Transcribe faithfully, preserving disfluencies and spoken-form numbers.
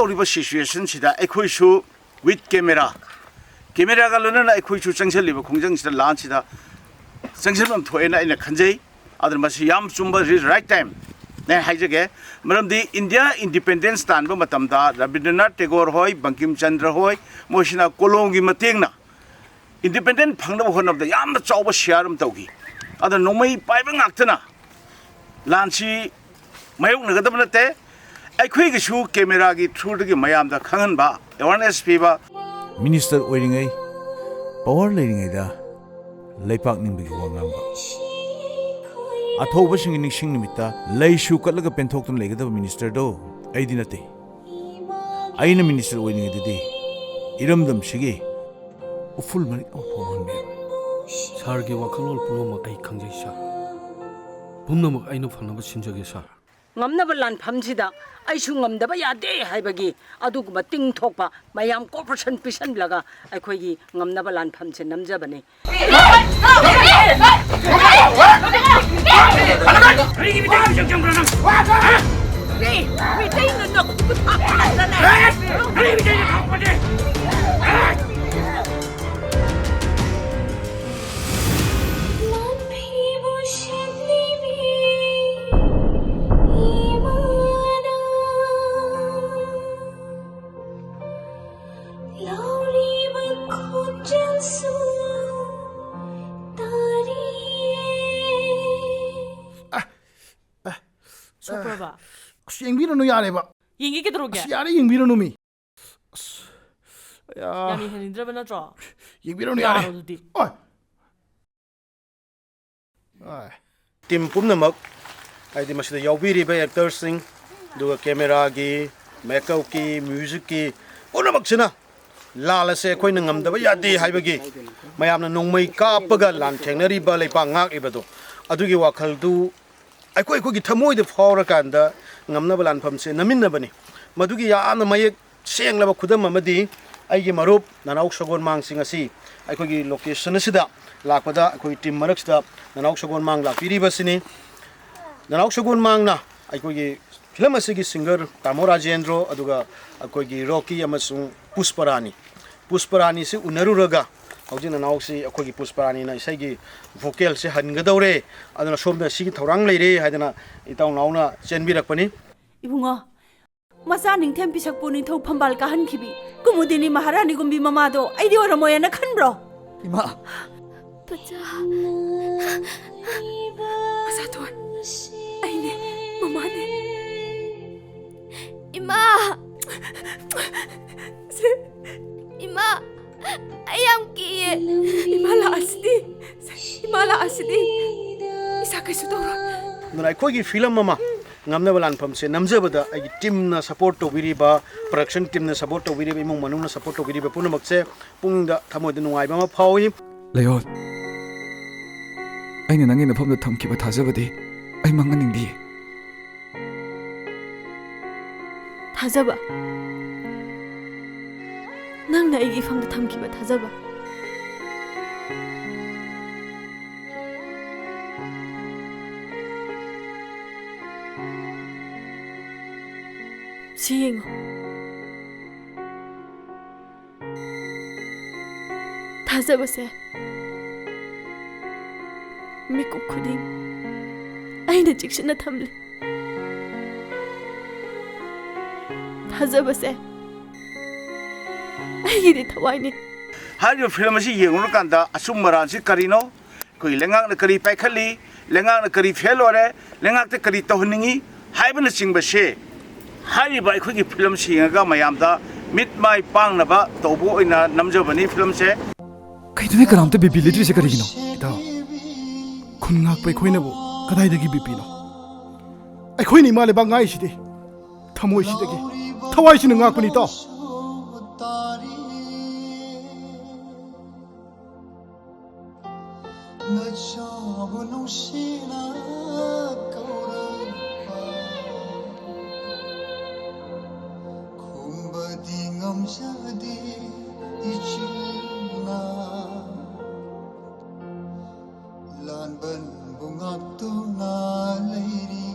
ꯇꯧꯔꯤꯕ ꯁꯤꯆꯨꯋꯦꯁꯟꯁꯤꯗ ꯑꯩꯈꯣꯏꯁꯨ with camera, ꯀꯦꯃꯦꯔꯥꯒ ꯂꯣꯏꯅꯅ ꯑꯩꯈꯣꯏꯁꯨ ꯆꯪꯁꯤꯜꯂꯤꯕ ꯈꯣꯡꯖꯪꯁꯤꯗ, ꯂꯥꯟꯁꯤꯗ ꯆꯪꯁꯤꯟꯐꯝ ꯊꯣꯛꯑꯦꯅ ꯑꯩꯅ ꯈꯟꯖꯩ꯫ ꯑꯗꯨꯅ ꯃꯁꯤ ꯌꯥꯝ ꯆꯨꯝꯕ, right time ꯅꯦ ꯍꯥꯏꯖꯒꯦ꯫ ꯃꯔꯝꯗꯤ ꯏꯟꯗꯤꯌꯥ ꯏꯟꯗꯤꯄꯦꯟꯗꯦꯟꯁ ꯇꯥꯟꯕ ꯃꯇꯝꯗ ꯔꯕꯤꯟꯗ꯭ꯔꯅꯥꯊ ꯇꯦꯒꯣꯔ ꯍꯣꯏ, ꯕꯪꯀꯤꯝ ꯆꯟꯗ꯭ꯔ ꯍꯣꯏ, ꯃꯣꯏꯁꯤꯅ ꯀꯣꯂꯣꯝꯒꯤ ꯃꯇꯦꯡꯅ ꯏꯟꯗꯤꯄꯦꯟꯗꯦꯟ ꯐꯪꯅꯕ ꯍꯣꯠꯅꯕꯗ ꯌꯥꯝꯅ ꯆꯥꯎꯕ ꯁꯤꯌꯥꯔ ꯑꯃ ꯇꯧꯈꯤ꯫ ꯑꯗꯨꯅ ꯅꯣꯡꯃꯩ ꯄꯥꯏꯕ ꯉꯥꯛꯇꯅ ꯂꯥꯟꯁꯤ ꯃꯥꯌꯣꯛꯅꯒꯗꯕ ꯅꯠꯇꯦ꯫ ꯑꯩꯈꯣꯏꯒꯤꯁꯨ ꯀꯦꯃꯦꯔꯥꯒꯤ ꯊ꯭ꯔꯨꯗꯒꯤ ꯃꯌꯥꯝꯗ ꯈꯪꯍꯟꯕ, ꯑꯦꯋꯥꯔꯅꯦꯁ ꯄꯤꯕ꯫ ꯃꯤꯅꯤꯁꯇꯔ ꯑꯣꯏꯔꯤꯉꯩ, ꯄꯋꯥꯔ ꯂꯩꯔꯤꯉꯩꯗ ꯂꯩꯄꯥꯛ ꯅꯤꯡꯕꯒꯤ ꯋꯥ ꯉꯥꯡꯕ꯫ ꯑꯊꯧꯕꯁꯤꯡꯒꯤ ꯅꯤꯡꯁꯤꯡ ꯅꯨꯃꯤꯠꯇ ꯂꯩꯁꯨ ꯀꯠꯂꯒ ꯄꯦꯟꯊꯣꯛꯇꯨꯅ ꯂꯩꯒꯗꯕ ꯃꯤꯅꯤꯁꯇꯔꯗꯣ ꯑꯩꯗꯤ ꯅꯠꯇꯦ꯫ ꯑꯩꯅ ꯃꯤꯅꯤꯁꯇꯔ ꯑꯣꯏꯔꯤꯉꯩꯗꯗꯤ ꯏꯔꯝꯗꯝꯁꯤꯒꯤ ꯎꯐꯨꯜ ꯃꯔꯤꯛ ꯑꯃ ꯐꯥꯎꯍꯟꯕꯤꯔꯝꯃꯤ꯫ ꯁꯥꯔꯒꯤ ꯋꯥꯈꯜꯂꯣꯟ ꯄꯨꯝꯅꯃꯛ ꯑꯩ ꯈꯪꯖꯩ, ꯁꯥꯔ꯫ ꯄꯨꯝꯅꯃꯛ ꯑꯩꯅ ꯐꯅꯕ ꯁꯤꯟꯖꯒꯦ, ꯁꯥꯔ꯫ ꯉꯝꯅꯕ ꯂꯥꯟꯐꯝꯁꯤꯗ ꯑꯩꯁꯨ ꯉꯝꯗꯕ ꯌꯥꯗꯦ ꯍꯥꯏꯕꯒꯤ ꯑꯗꯨꯒꯨꯝꯕ ꯇꯤꯡꯊꯣꯛꯄ ꯃꯌꯥꯝ ꯀꯣꯑꯣꯄꯔꯦꯁꯟ ꯄꯤꯁꯟꯂꯒ ꯑꯩꯈꯣꯏꯒꯤ ꯉꯝꯅꯕ ꯂꯥꯟꯐꯝꯁꯦ ꯅꯝꯖꯕꯅꯤ꯫ ꯃꯤꯇꯩꯅ ꯅꯈꯨꯠ ꯍꯥꯞꯄ ꯅꯠꯇ꯭ꯔꯅꯦ? ꯁꯣꯛꯄ꯭ꯔꯕ? ꯑꯁ, ꯌꯦꯡꯕꯤꯔꯨꯅꯨ, ꯌꯥꯔꯦꯕ꯫ ꯌꯦꯡꯒꯦ ꯀꯩꯗꯧꯔꯒꯦ? ꯑꯁ, ꯌꯥꯔꯦ, ꯌꯦꯡꯕꯤꯔꯨꯅꯨ ꯃꯤ꯫ ꯑꯁ, ꯑꯌꯥ꯫ ꯌꯥꯝ ꯌꯦꯡꯍꯟꯅꯤꯡꯗ꯭ꯔꯕ ꯅꯠꯇ꯭ꯔꯣ? ꯌꯦꯡꯕꯤꯔꯨꯅꯨ, ꯌꯥꯔꯦ꯫ ꯌꯥꯔꯣ ꯑꯗꯨꯗꯤ? ꯑꯣꯏ꯫ ꯑꯣꯏ꯫ ꯇꯤꯝ ꯄꯨꯝꯅꯃꯛ, ꯍꯥꯏꯗꯤ ꯃꯁꯤꯗ ꯌꯥꯎꯕꯤꯔꯤꯕ ꯑꯦꯛꯇꯔꯁꯤꯡ, ꯑꯗꯨꯒ ꯀꯦꯃꯦꯔꯥꯒꯤ, ꯃꯦꯀꯞꯀꯤ, ꯃ꯭ꯌꯨꯖꯤꯛꯀꯤ ꯄꯨꯝꯅꯃꯛꯁꯤꯅ ꯂꯥꯟ ꯑꯁꯦ ꯑꯩꯈꯣꯏꯅ ꯉꯝꯗꯕ ꯌꯥꯗꯦ ꯍꯥꯏꯕꯒꯤ ꯃꯌꯥꯝꯅ ꯅꯣꯡꯃꯩ ꯀꯥꯞꯄꯒ ꯂꯥꯟꯊꯦꯡꯅꯔꯤꯕ ꯂꯩꯄꯥꯛ ꯉꯥꯛꯂꯤꯕꯗꯨ, ꯑꯗꯨꯒꯤ ꯋꯥꯈꯜꯗꯨ ꯑꯩꯈꯣꯏ ꯑꯩꯈꯣꯏꯒꯤ ꯊꯃꯣꯏꯗ ꯐꯥꯎꯔꯀꯥꯟꯗ ꯉꯝꯅꯕ ꯂꯥꯟꯐꯝꯁꯦ ꯅꯝꯃꯤꯟꯅꯕꯅꯤ꯫ ꯃꯗꯨꯒꯤ ꯌꯥꯝꯅ ꯃꯌꯦꯛ ꯁꯦꯡꯂꯕ ꯈꯨꯗꯝ ꯑꯃꯗꯤ ꯑꯩꯒꯤ ꯃꯔꯨꯞ ꯅꯅꯥꯎ ꯁꯒꯣꯜꯃꯥꯡꯁꯤ ꯉꯁꯤ ꯑꯩꯈꯣꯏꯒꯤ ꯂꯣꯀꯦꯁꯟ ꯑꯁꯤꯗ ꯂꯥꯛꯄꯗ, ꯑꯩꯈꯣꯏ ꯇꯤꯝ ꯃꯔꯛꯁꯤꯗ ꯅꯅꯥꯎ ꯁꯒꯣꯜꯃꯥꯡ ꯂꯥꯛꯄꯤꯔꯤꯕꯁꯤꯅꯤ꯫ ꯅꯅꯥꯎ ꯁꯒꯣꯜꯃꯥꯡꯅ ꯑꯩꯈꯣꯏꯒꯤ ꯐꯤꯂꯝ ꯑꯁꯤꯒꯤ ꯁꯤꯡꯒꯔ ꯇꯥꯃꯣ ꯔꯥꯖꯦꯟꯗ꯭ꯔꯣ, ꯑꯗꯨꯒ ꯑꯩꯈꯣꯏꯒꯤ ꯔꯣꯀꯤ ꯑꯃꯁꯨꯡ ꯄꯨꯁꯄꯔꯥꯅꯤ꯫ ꯄꯨꯁꯄꯔꯥꯅꯤꯁꯤ ꯎꯅꯔꯨꯔꯒ ꯍꯧꯖꯤꯛ ꯅꯅꯥꯎꯁꯤ ꯑꯩꯈꯣꯏꯒꯤ ꯄꯨꯁꯄꯔꯥꯅꯤꯅ ꯏꯁꯩꯒꯤ ꯚꯣꯀꯦꯜꯁꯦ ꯍꯟꯒꯗꯧꯔꯦ, ꯑꯗꯨꯅ ꯁꯣꯝꯗ ꯁꯤꯒꯤ ꯊꯧꯔꯥꯡ ꯂꯩꯔꯦ ꯍꯥꯏꯗꯅ ꯏꯇꯥꯎ ꯅꯥꯎꯅ ꯆꯦꯟꯕꯤꯔꯛꯄꯅꯤ꯫ ꯏꯕꯨꯡꯉꯣ, ꯃꯆꯥ ꯅꯤꯡꯊꯦꯝ ꯄꯤꯁꯛꯄꯨ ꯅꯤꯡꯊꯧ ꯐꯝꯕꯥꯜ ꯀꯥꯍꯟꯈꯤꯕꯤ ꯀꯨꯃꯨꯗꯤꯅꯤ ꯃꯍꯥꯔꯥꯅꯤꯒꯨꯝꯕꯤ ꯃꯃꯥꯗꯣ ꯑꯩꯗꯤ ꯑꯣꯏꯔꯝꯃꯣꯏꯅ ꯈꯟꯕ꯭ꯔꯣ? ꯏꯃꯥ! ꯃꯆꯥ꯫ ꯃꯆꯥꯊꯣꯟ꯫ ꯑꯩꯅꯦ, ꯃꯃꯥꯅꯦ꯫ ꯏꯃꯥ! ꯁꯦ꯫ ꯏꯃꯥ! ꯑꯩ ꯌꯥꯝ ꯀꯤꯌꯦ꯫ ꯏꯃꯥ ꯂꯥꯛꯑꯁꯤꯗꯤ꯫ ꯏꯃꯥ ꯂꯥꯛꯑꯁꯤꯗꯤ꯫ ꯏꯁꯥ ꯀꯩꯁꯨ ꯇꯧꯔꯣꯏ꯫ ꯑꯗꯨꯅ ꯑꯩꯈꯣꯏꯒꯤ ꯐꯤꯂꯝ ꯑꯃ ꯉꯝꯅꯕ ꯂꯥꯟꯐꯝꯁꯦ ꯅꯝꯖꯕꯗ ꯑꯩꯒꯤ ꯇꯤꯝꯅ ꯁꯄꯣꯔꯠ ꯇꯧꯕꯤꯔꯤꯕ, ꯄ꯭ꯔꯗꯛꯁꯟ ꯇꯤꯝꯅ ꯁꯄꯣꯔꯠ ꯇꯧꯕꯤꯔꯤꯕ, ꯏꯃꯨꯡ ꯃꯅꯨꯡꯅ ꯁꯄꯣꯔꯠ ꯇꯧꯕꯤꯔꯤꯕ ꯄꯨꯝꯅꯃꯛꯁꯦ ꯄꯨꯛꯅꯤꯡꯗ, ꯊꯃꯣꯏꯗ ꯅꯨꯡꯉꯥꯏꯕ ꯑꯃ ꯐꯥꯎꯏ꯫ ꯂꯩꯌꯣꯜ, ꯑꯩꯅ ꯅꯪꯒꯤ ꯅꯐꯝꯗ ꯊꯝꯈꯤꯕ ꯊꯥꯖꯕꯗꯤ ꯑꯩ ꯃꯥꯡꯍꯟꯅꯤꯡꯗꯤꯌꯦ꯫ ꯊꯥꯖꯕ? ꯅꯪꯅ ꯑꯩꯒꯤ ꯏꯐꯝꯗ ꯊꯝꯈꯤꯕ ꯊꯥꯖꯕ? ꯁꯤ ꯌꯦꯡꯉꯨ꯫ ꯊꯥꯖꯕꯁꯦ ꯃꯤꯀꯨꯞ ꯈꯨꯗꯤꯡ ꯑꯩꯅ ꯆꯦꯛꯁꯤꯟꯅ ꯊꯝꯂꯤ꯫ ꯊꯥꯖꯕꯁꯦ ꯑꯩꯒꯤꯗꯤ ꯊꯋꯥꯏꯅꯤ꯫ ꯍꯥꯏꯔꯤꯕ ꯐꯤꯂꯝ ꯑꯁꯤ ꯌꯦꯡꯂꯨꯔꯀꯥꯟꯗ ꯑꯆꯨꯝ ꯑꯔꯥꯟꯁꯤ ꯀꯔꯤꯅꯣ, ꯑꯩꯈꯣꯏꯒꯤ ꯂꯩꯉꯥꯛꯅ ꯀꯔꯤ ꯄꯥꯏꯈꯠꯂꯤ, ꯂꯩꯉꯥꯛꯅ ꯀꯔꯤ ꯐꯦꯜ ꯑꯣꯏꯔꯦ, ꯂꯩꯉꯥꯛꯇ ꯀꯔꯤ ꯇꯧꯍꯟꯅꯤꯡꯉꯤ ꯍꯥꯏꯕꯅꯆꯤꯡꯕꯁꯦ ꯍꯥꯏꯔꯤꯕ ꯑꯩꯈꯣꯏꯒꯤ ꯐꯤꯂꯝꯁꯤ ꯌꯦꯡꯉꯒ ꯃꯌꯥꯝꯗ ꯃꯤꯠ ꯃꯥꯏ ꯄꯥꯡꯅꯕ ꯇꯧꯕ ꯑꯣꯏꯅ ꯅꯝꯖꯕꯅꯤ ꯐꯤꯂꯝꯁꯦ꯫ ꯀꯩꯅꯣꯅꯦ, ꯀꯅꯥꯝꯇ ꯕꯤ ꯄꯤ ꯂꯩꯇ꯭ꯔꯤꯁꯦ ꯀꯔꯤꯒꯤꯅꯣ? ꯏꯇꯥꯎ, ꯈꯨꯟ ꯉꯥꯛꯄ ꯑꯩꯈꯣꯏꯅꯕꯨ ꯀꯗꯥꯏꯗꯒꯤ ꯕꯤ ꯄꯤꯅꯣ? ꯑꯩꯈꯣꯏꯅ ꯏꯃꯥ ꯂꯩꯕꯥꯛ ꯉꯥꯛꯏꯁꯤꯗꯤ ꯊꯃꯣꯏꯁꯤꯗꯒꯤ, ꯊꯋꯥꯏꯁꯤꯅ ꯉꯥꯛꯄꯅꯤ, ꯏꯇꯥꯎ꯫ ꯅꯆꯥꯕꯨ ꯅꯨꯡꯁꯤꯅ ꯀꯧꯔꯛꯄ ꯈꯨꯝꯕꯗꯤ ꯉꯝꯖꯗꯦ ꯏꯆꯦꯅ꯫ ꯂꯥꯟꯕꯟꯕꯨ ꯉꯥꯛꯇꯨꯅ ꯂꯩꯔꯤ꯫